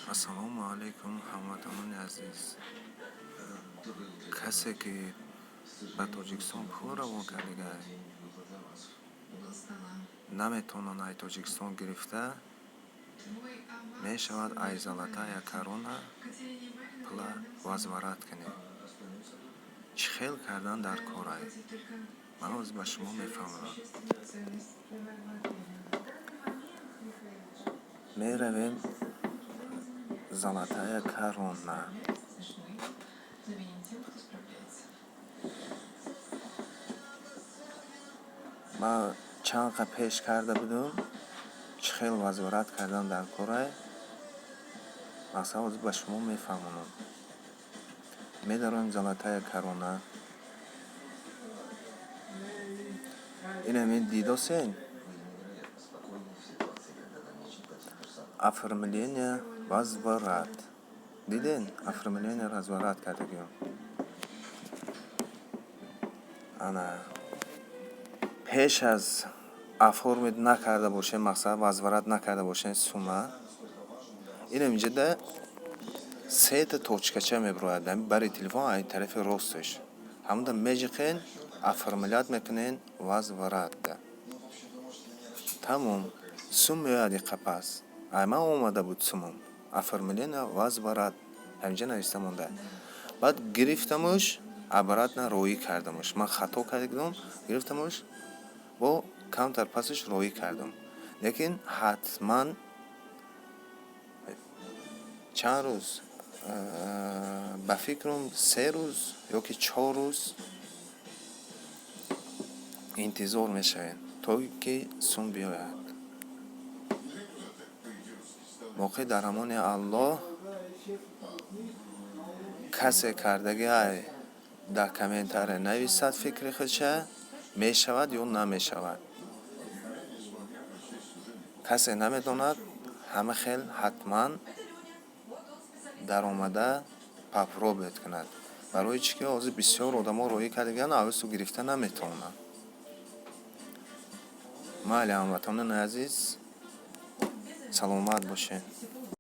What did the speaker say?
Ассалому алайкум, ҳамватанони азиз! Касе ки ба Тоҷикистон пул равон кардагай, наметавонад ай Тоҷикистон гирифта, мешавад ай Золотая Корона пула возврат кунед. Чӣ хел кардан дар корай, ман ҳозир ба шумо мефаҳмонам. Меравем Золотая Корона. Ман чанд қа пеш карда будум, чӣ хел возврат кардан дар корай, мақсад ҳозир ба шумо мефаҳмонам. Медароем Золотая Корона. Инами дидосен, оформление возврат диден, оформление возврат кардагиём. Ана, пеш аз оформить накарда бошем, мақсад возврат накарда бошем сумма, инам инҷода сета точкача мебирояд бари телефон, ай тарафи росташ ҳамуда меҷиқен, оформлять мекунен возврат, тамом, сум меояд иқапас. Ай ман омада буд сумам, оформление возврат ҳаминҷа нависта монда. Баъд гирифтамуш, обратно роӣ кардамуш. Ман хато карда будам, гирифтамуш, бо камтар пасаш роӣ кардам, лекин ҳатман чанд рӯз, ба фикрам, 3 рӯз ёки 4 рӯз интизор мешавем, то ки сум биёяд. Боқӣ дар амони Аллоҳ. Касе кардагиай, дар комментария нависад фикри худша, мешавад ё намешавад. Касе намедонад, ҳама хел ҳатман даромада попробовать кунад, барои чӣ ки ҳозир бисёр одамо роҳӣ кардагианд, авесу гирифта наметавонанд. Майли, ҳамватанони азиз, саломат бошед.